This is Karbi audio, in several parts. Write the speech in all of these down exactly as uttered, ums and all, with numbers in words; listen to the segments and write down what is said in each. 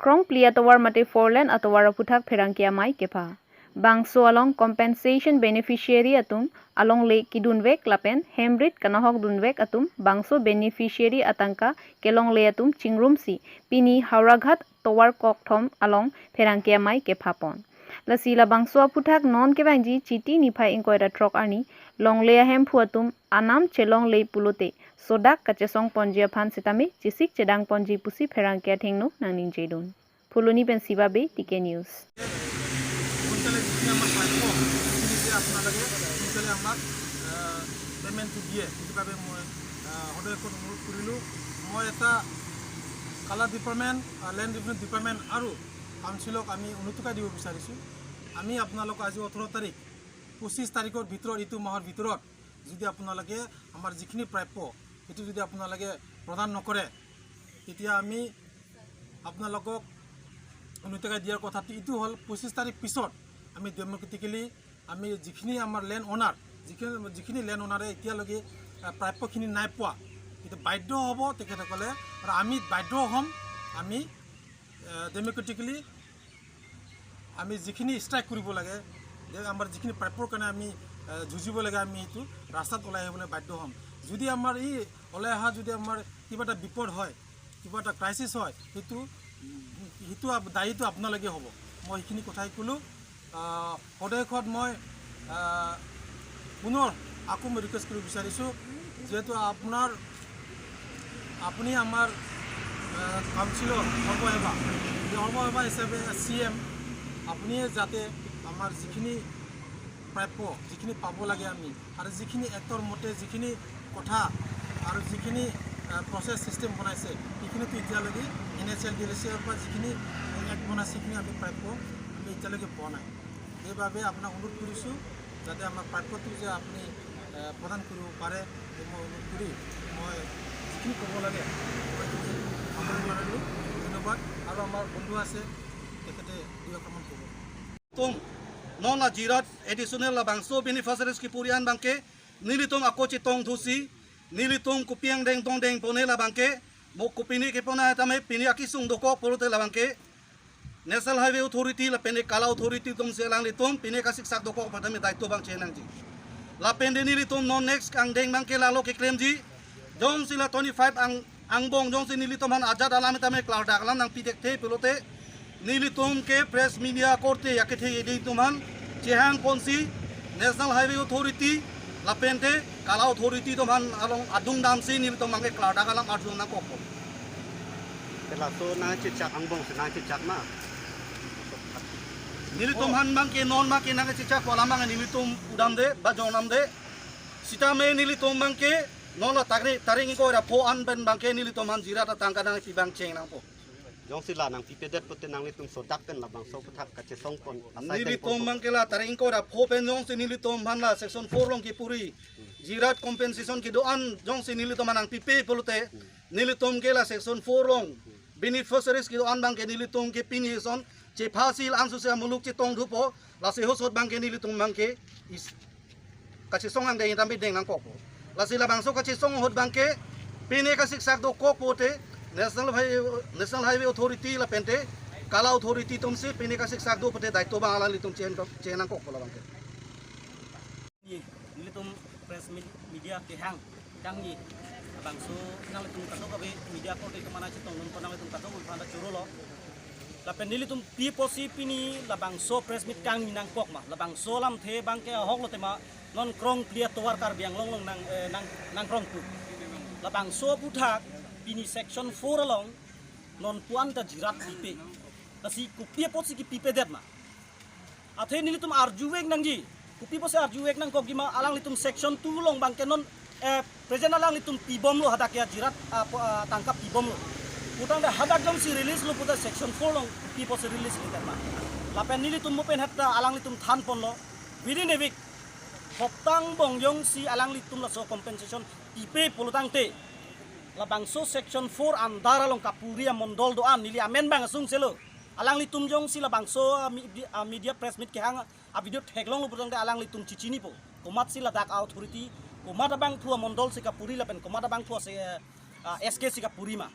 Krongpli atovar mate four lane atovar aphuthak pherangke amei kepha. Bangso along compensation beneficiary atum alongle kedunvek lapen hemrit kanahok dunvek atum bangso beneficiary atangka kelongle atum chingrumsi pini Howraghat tovar kokthom along pherangke amei kephapon. Lasi labangso aphuthak non kevangji Chiti niphai ingkoi ra throk arni longle ahemphu atum anam chelongle pulote sodak kachesongponji aphan sitame chesik chedangponji pusi pherangke athengno nangningjedun. Phuloni pen Siva Bey, T K News. সোনকালে যিখিনি আমাৰ প্ৰাপ্য, সেইখিনি যে আপোনালোকে সোনকালে আমাক, আহ, পে'মেণ্টটো দিয়ে, সেইটো বাবে মই, আহ, সদয় এখন অনুৰোধ কৰিলোঁ। মই এটা কালাৰ ডিপাৰ্টমেণ্ট, আহ, লেণ্ড ৰেভিনিউ ডিপাৰ্টমেণ্ট আৰু কাউন্সিলক আমি অনুৰোধ দিব বিচাৰিছোঁ। আমি আপোনালোকক আজি ওঠৰ তাৰিখ, পঁচিছ তাৰিখৰ ভিতৰত, এইটো মাহৰ ভিতৰত যদি আপোনালোকে আমাৰ যিখিনি প্ৰাপ্য, সেইটো যদি আপোনালোকে প্ৰদান নকৰে, তেতিয়া আমি আপোনালোকক ওঠৰ তাৰিখ দিয়াৰ কথাটো এইটো হ'ল, পঁচিছ তাৰিখ পিছত আমি ডেম'ক্ৰেটিকেলি আমি যিখিনি আমাৰ লেণ্ড অ'নাৰ, যিখিনি, যিখিনি লেণ্ড অ'নাৰে এতিয়ালৈকে, আহ, প্ৰাপ্যখিনি নাই পোৱা, এতিয়া বাধ্য হ'ব তেখেতসকলে আৰু আমি বাধ্য হ'ম। আমি, আহ, ডেম'ক্ৰেটিকেলি আমি যিখিনি ষ্ট্ৰাইক কৰিব লাগে, যে আমাৰ যিখিনি প্ৰাপ্যৰ কাৰণে আমি, আহ, যুঁজিব লাগে, আমি সেইটো ৰাস্তাত ওলাই আহিবলৈ বাধ্য হ'ম। যদি আমাৰ এই ওলাই অহা যদি আমাৰ কিবা এটা বিপদ হয়, কিবা এটা ক্ৰাইচিছ হয়, সেইটো, সেইটো আপ-, দায়ীটো আপোনালোকে হ'ব। মই সেইখিনি কথাই ক'লোঁ। আহ, সদয় খত মই, আহ, পুনৰ আকৌ মই ৰিকুৱেষ্ট কৰিব বিচাৰিছোঁ, যিহেতু আপোনাৰ, আপুনি আমাৰ, আহ, কাউন্সিলৰ সৰ্বসেৱা, এই সৰ্বসেৱা হিচাপে চি এম, আপুনিয়ে যাতে আমাৰ যিখিনি প্ৰাপ্য, যিখিনি পাব লাগে আমি, আৰু যিখিনি এক্টৰ মতে যিখিনি কথা আৰু যিখিনি, আহ, প্ৰচেছ ছিষ্টেম বনাইছে, সেইখিনিতো এতিয়ালৈকে এন এইচ এল ডি এল চিৰ পৰা যিখিনি এক্ট বনাইছে, সেইখিনি আমি প্ৰাপ্য আমি এতিয়ালৈকে পোৱা নাই। সেইবাবে আপোনাক অনুৰোধ কৰিছোঁ, যাতে আমাৰ প্ৰাপ্যটো যে আপুনি, আহ, প্ৰদান কৰিব পাৰে, এই মই অনুৰোধ কৰি মই যিখিনি ক'ব লাগে, মই সেইখিনি সামৰণি মাৰিলোঁ। ধন্যবাদ। আৰু আমাৰ বন্ধু আছে, তেখেতে দুই আখৰমান ক'ব। Tum, non la Jirhat additional labangso beneficiaries kepuri an abangke, nelitum ako chetongthusi, nelitum kopi angdeng tongdeng pone labangke, mo kopine kepona tame pine akesung dokok pulote labangke, National Highway Authority lapen Kala Authority atumsi alanglitum pine kasiksak dokok pu tame daito abang chenangji. Lapen de nelitum non next angdeng abangke lalo keklemji, jongsi la twenty-five ang angbong jongsi nelitum aphan ajat alam tame klardak alam nangpi thekthe pulote, nelitum ke press media korte akethe edi atum aphan chehangponsi National Highway Authority lapente Kala Authority atum aphan along adung damsi nelitum abangke klardak alam arju nangkokpo. Te laso nangchechak angbong si nangchechak ma? Nelitum aphan abangke non abangke nangchechak alam abang nelitum pudamde ba jongnamde. Sitame nelitum abangke non la tarik, tarik ingkoi ra pho an pen abangke nelitum aphan Jirhat atangka nangpi abang chengnangpo. Jongsi la nangpipedet pute nanglitum sodak pen labangso aphuthak kachesongpon asai nelitum tengpon abangke la tarik ingkoi ra pho pen jongsi nelitum aphan la section four along kepuri Jirhat compensation kedo-an jongsi nelitum aphan nangpipe pulote, nelitum ke la section four along beneficiaries kedo-an abangke nelitum ke pini ason chephasi la-an suse amuluk chetongthupo, lasi hosot abangke nelitum abangke is kachesong angdeng tame deng nangkokpo. Lasi labangso kachesong ahut abangke pine kasiksak dokok pute National Highway, National Highway Authority lapente Kala Authority atumsi pine kasiksak do pute daito abang alanglitum chen, chenangkokpo labangke. Nelitum press meet, media kehang kangni, labangso nanglitum kadokave media korte kemana chetongdun ko nanglitum kadokave aphan ta chorolo. Lapen nelitum pi apotsi pini labangso press meet kangni nangkok ma, labangso alamthe abangke ahok lo tema non Krongpli atovar Karbi Anglong along nang, eh, nang, nangkrongklu. Labangso aphuthak pini section four along non pu-an ta Jirhat pipe. Lasi kopi apotsi kepipedet ma? Athe nelitum arjuvek nangji. Kopi apotsi arjuvek nangkokji ma, alanglitum section two along abangke non, eh, present alanglitum pibomlo hadak ya Jirhat, ah, po-, ah, tangka pibomlo. Putangte hadak jongsi release lo pute section four along kopi apotsi release lo tema? Lapen nelitum mo pen hatta alanglitum thanponlo. Within a week, hopta angbong jongsi alanglitum laso compensation pipe pulotangte, labangso section four under along kapuri amondol do-an neli amen abang asungselo. Alanglitum jongsi labangso, ah, medi-, ah, media press meet kehang avideo theklonglo pulotangte alanglitum chechinipo. Komatsi ladak authority, komat abangphu amondol si kapuri lapen komat abangphu ase, eh, ah, S K si kapuri ma.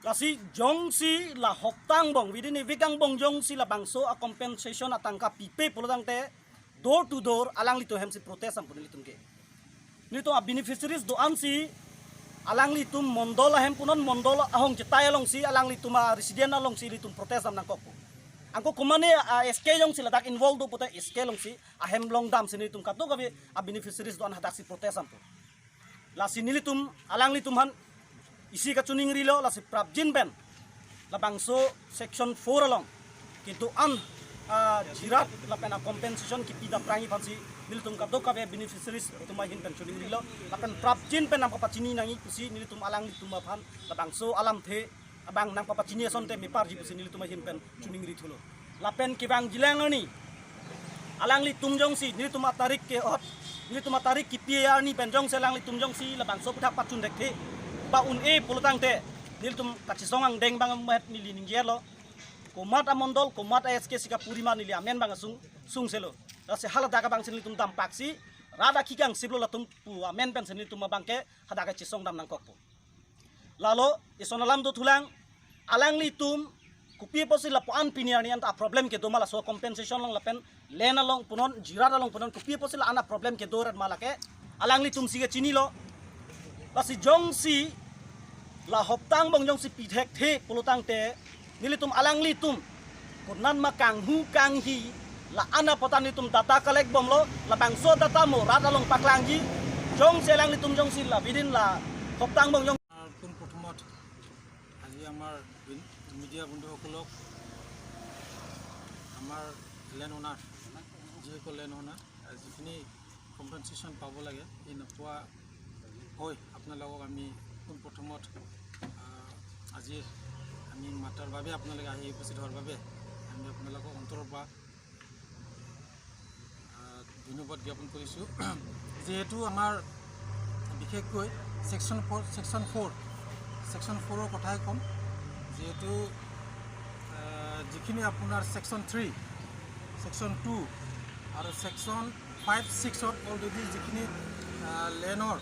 Lasi jongsi la hopta angbong, within a week angbong jongsi labangso a compensation atangka pipe pulotangte, door to door alanglitum ahemsi protest dampo nelitum ke. Nelitum a beneficiaries do-ansi alanglitum mondol ahem punon, mondol ahong chetai alongsi, alanglitum a resident alongsi nelitum protest dam nangkokpo. Anke komatne a S K jongsi ladak involve do pute S K alongsi ahem along damsi nelitum kadokave a beneficiaries do-an hadaksi protest dampo. Lasi nelitum, alanglitum aphan isi kachiningrilo, lasi prapjin pen labangso section four along kedo-an, ah, jirat lapen a compensation kipi daprangji aphansi nelitum kadokave beneficiaries atum ahin pen chiningrilo, lapen prapjin pen nangpapachini nangji pusi nelitum alanglitum aphan labangso alamthe abang nangpapachini asonte meparji pusi nelitum ahin pen chiningri thulo. Lapen kevangjilang arni alanglitum jongsi, nelitum atarik ke-ot, nelitum atarik kipi arni pen jongsi alanglitum jongsi labangso aputhak pachun thekthe ba un-e pulotangte, nelitum kachesong angdeng abang amet neli ningjelo. Komat amondol, komat a S K si kapuri ma neli amen abang asung sungselo. Lasi haladak abangsi nelitum dampaksi, rat akhi kangsiplo latum pu amen pensi nelitum abangke hadak kachesong dam nangkokpo. Lalo ison alam dothulang, alanglitum kopi apotsi lapu-an pini arni anta problem kedo ma, laso compensation along lapen land along punon, jirat along punon, kopi apotsi la-an a problem kedo rat ma lake alanglitumsi kachinilo. Lasi jongsi la hopta angbong jongsi pi thekthe pulotangte, nelitum alanglitum konat ma kanghu kanghi, la-an apot ta nelitum data collect bomlo, labangso data mo rat along paklangji. Jongsi alanglitum jongsi la within la hopta angbong jong আমাৰ পোনপ্ৰথমত আজি আমাৰ মিডিয়া বন্ধুসকলক, আমাৰ লেণ্ড অনাৰ, যিসকল লেণ্ড অনাৰ, যিখিনি কম্পেনচেশ্যন পাব লাগে, এই নোপোৱা হৈ আপোনালোকক আমি পোনপ্ৰথমত, আহ, আজি আমি মাতাৰ বাবে, আপোনালোকে আহি উপস্থিত হোৱাৰ বাবে আমি আপোনালোকক অন্তৰৰ পৰা, আহ, ধন্যবাদ জ্ঞাপন কৰিছোঁ। যিহেতু আমাৰ বিশেষকৈ section four, section four, section ফ'ৰৰ কথাই ক'ম। যিহেতু, আহ, যিখিনি আপোনাৰ ছেকশ্যন থ্ৰী, ছেকশ্যন টু আৰু ছেকশ্যন ফাইভ ছিক্সত অলৰেডি যিখিনি, আহ, লেণ্ডৰ,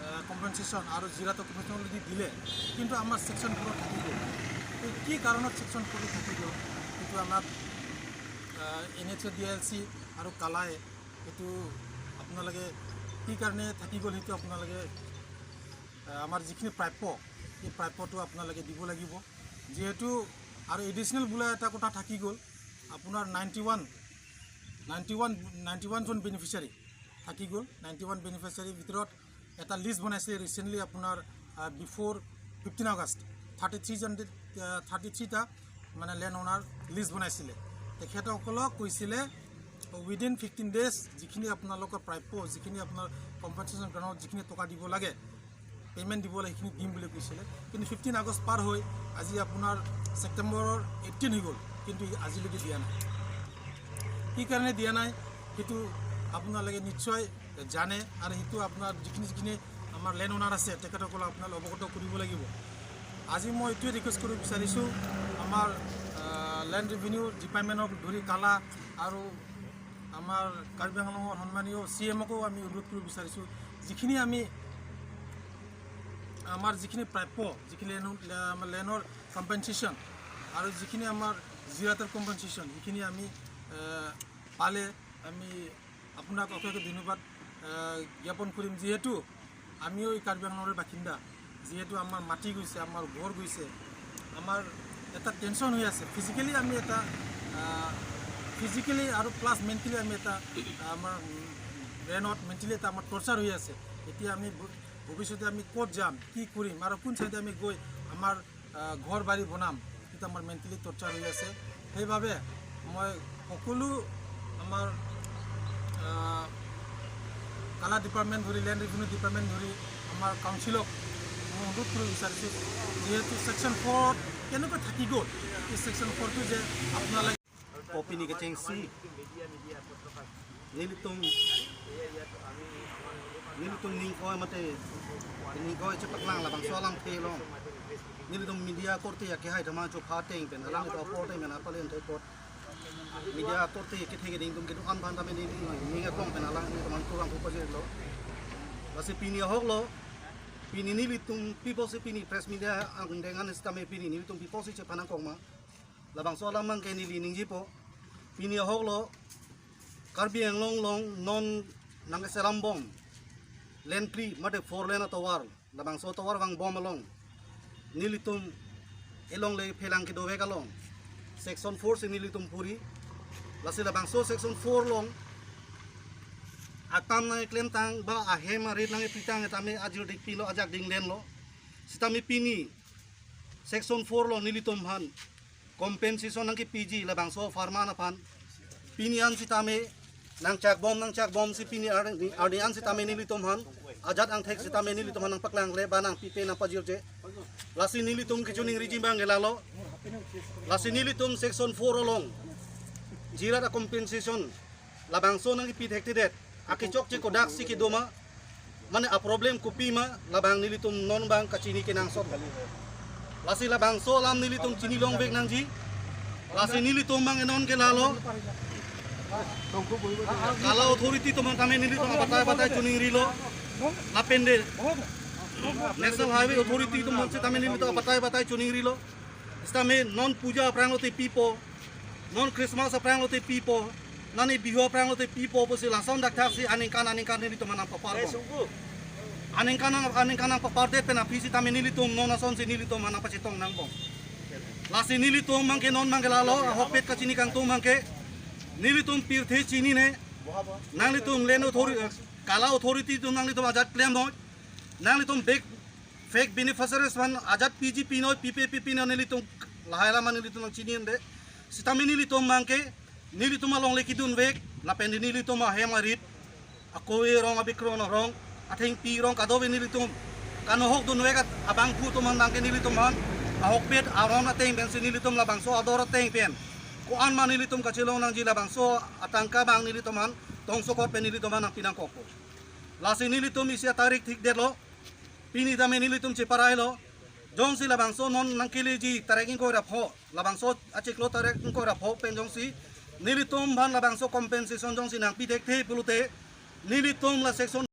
আহ, কম্পেনচেশ্যন আৰু জিৰাটৰ কম্পেনচেশ্যন অলৰেডি দিলে, কিন্তু আমাৰ ছেকশ্যন ফ'ৰত থাকি গ'ল। এই কি কাৰণত ছেকশ্যন ফ'ৰত থাকি গ'ল, সেইটো আমাক, আহ, এন এইচ এ ডি এল চি আৰু কালায়ে, সেইটো আপোনালোকে কি কাৰণে থাকি গ'ল, সেইটো আপোনালোকে, আহ, আমাৰ যিখিনি প্ৰাপ্য, সেই প্ৰাপ্যটো আপোনালোকে দিব লাগিব। যিহেতু আৰু এডিশ্যনেল বোলে এটা কথা থাকি গ'ল, আপোনাৰ ninety one, ninety one, ninety ওৱানজন বেনিফিচিয়াৰী থাকি গ'ল। নাইণ্টি ওৱান বেনিফিচিয়াৰীৰ ভিতৰত এটা লিষ্ট বনাইছিলে ৰিচেণ্টলি আপোনাৰ, আহ, বিফ'ৰ ফিফটিন আগষ্ট, থাৰ্টি থ্ৰীজন, আহ, থাৰ্টি থ্ৰীটা মানে লেণ্ড অনাৰ লিষ্ট বনাইছিলে। তেখেতসকলক কৈছিলে, উইদিন ফিফটিন ডেইজ যিখিনি আপোনালোকৰ প্ৰাপ্য, যিখিনি আপোনাৰ কম্পেনচেশ্যন গ্ৰাউণ্ডত যিখিনি টকা দিব লাগে, পে'মেণ্ট দিব লাগে, সেইখিনি দিম বুলি কৈছিলে। কিন্তু ফিফটিন আগষ্ট পাৰ হৈ আজি আপোনাৰ ছেপ্টেম্বৰৰ এইটিন হৈ গ'ল, কিন্তু আজিলৈকে দিয়া নাই। কি কাৰণে দিয়া নাই, সেইটো আপোনালোকে নিশ্চয় জানে। আৰু সেইটো আপোনাৰ যিখিনি যিখিনি আমাৰ লেণ্ড অনাৰ আছে, তেখেতসকলক আপোনালোকে অৱগত কৰিব লাগিব। আজি মই এইটোৱে ৰিকুৱেষ্ট কৰিব বিচাৰিছোঁ, আমাৰ, আহ, লেণ্ড ৰেভিনিউ ডিপাৰ্টমেণ্টক ধৰি কালা আৰু আমাৰ কাৰ্বি আংলঙৰ সন্মানীয় চি এমকো আমি অনুৰোধ কৰিব বিচাৰিছোঁ, যিখিনি আমি, আমাৰ যিখিনি প্ৰাপ্য, যিখিনি লেণ্ড, আমাৰ লেণ্ডৰ কম্পেনচেশ্যন আৰু যিখিনি আমাৰ জিৰাটৰ কম্পেনচেশ্যন, সেইখিনি আমি, আহ, পালে আমি আপোনাক অশেষ ধন্যবাদ, আহ, জ্ঞাপন কৰিম। যিহেতু আমিও এই কাৰ্বি আংলঙৰ বাসিন্দা, যিহেতু আমাৰ মাটি গৈছে, আমাৰ ঘৰ গৈছে, আমাৰ এটা টেনশ্যন হৈ আছে। ফিজিকেলি আমি এটা, আহ, ফিজিকেলি আৰু প্লাছ মেণ্টেলি আমি এটা, আহ, আমাৰ, উম, ব্ৰেইনত মেণ্টেলি এটা আমাৰ টৰ্চাৰ হৈ আছে। এতিয়া আমি ভ-, ভৱিষ্যতে আমি ক'ত যাম, কি কৰিম আৰু কোন চাইডে আমি গৈ আমাৰ, আহ, ঘৰ বাৰী বনাম, সেইটো আমাৰ মেণ্টেলি টৰ্চাৰ হৈ আছে। সেইবাবে মই সকলো আমাৰ, আহ, কালা ডিপাৰ্টমেণ্ট ধৰি, লেণ্ড ৰেভিনিউ ডিপাৰ্টমেণ্ট ধৰি আমাৰ কাউন্সিলক মই অনুৰোধ কৰিব বিচাৰিছোঁ, যিহেতু ছেকশ্যন ফ'ৰত কেনেকৈ থাকি গ'ল, এই ছেকশ্যন ফ'ৰটো যে আপোনালোকে Kopini kechengsi, nelitum, nelitum ning koi mate, ning koi chepaklang labangso alamthe along, nelitum media korte akehai athama chopha ateng pen, alanglitum apor ateng pen apalen thekot. Media korte kethe keding atum kedo-an aphan tame ning, ning aklong pen alanglitum aphan kurang phu pajirlo. Lasi pini ahoklo, Pini nelitum pi apotsi pini press media angdeng an sitame pini nelitum pi apotsi chephan nangkok ma. Labangso alam abangke neli ningjepo. Pini ahok lo Karbi Anglong along non nangkeselam bom lane phli mate four lane atovar, labangso atovar vangbom along nelitum elongle phelang kedovek along section four si nelitum puri. Lasi labangso section four along atam nangklemtang ba ahem arit nangkepitang tame ajir dikpilo, ajak dinglenlo. Sitame pini section four along nelitum aphan compensation nangkepiji labangso farmer aphan. Pini an sitame nangchakbom nangchakbom si pini arni, arni an sitame nelitum aphan ajat angthek sitame nelitum aphan nangpaklangle ba nangpipe nangpajirje. Lasi nelitum kechoningriji abangke lalo. Lasi nelitum section four along jirat a-compensation labangso nangkepi thekthedet, akechokche kodaksi kedo ma, mane a-problem kopi ma, labang nelitum non abang kachini kenangsot. Lasi labangso alam nelitum chini longvek nangji. Lasi nelitum abangke nonke lalo, Kala Authority atum aphan tame nelitum abatai batai choningrilo. Lapen de National Highway Authority atum aphan sitame nelitum abatai batai choningrilo. Sitame non puja aphrang lote pipo, non Christmas aphrang lote pipo, nani Bihu aphrang lote pipo pusi lason dakthak si aningkan aningkan nelitum aphan nangpaparbom. Aningkan nang, aningkan nangpapardet pen aphi sitame nelitum non asonsi nelitum aphan nangpachetong nangbom. Lasi nelitum abangke non abangke lalo, ahokpet kachini kangtung abangke nelitum pirthe chinine. Nanglitum lane authority, Kala Authority atum nanglitum ajat klemnoi. Nanglitum bek fake beneficiaries aphan ajat piji pinoi, pipe pipe pinoi, nelitum lahai alam nelitum nangchinine. Sitame nelitum abangke nelitum alongle kedunvek lapen de nelitum ahem arit, akove rong, abikron rong, athengpi rong kadokave nelitum kanohok dunvek at abangphu atum aphan abangke nelitum aphan ahokpet aron ateng pensi nelitum labangso ador ateng pen ko-an ma nelitum kachelong nangji, labangso atangka abang nelitum aphan tongsokot pen nelitum aphan nangpi nangkokpo. Lasi nelitum isi atarik thikdetlo. Pini tame nelitum cheparailo. Jongsi labangso non nangkeleji tarik ingkoi ra pho, labangso achiklo tarik ingkoi ra pho pen jongsi nelitum aphan labangso compensation jongsi nangpi thekthe pulote, nelitum la section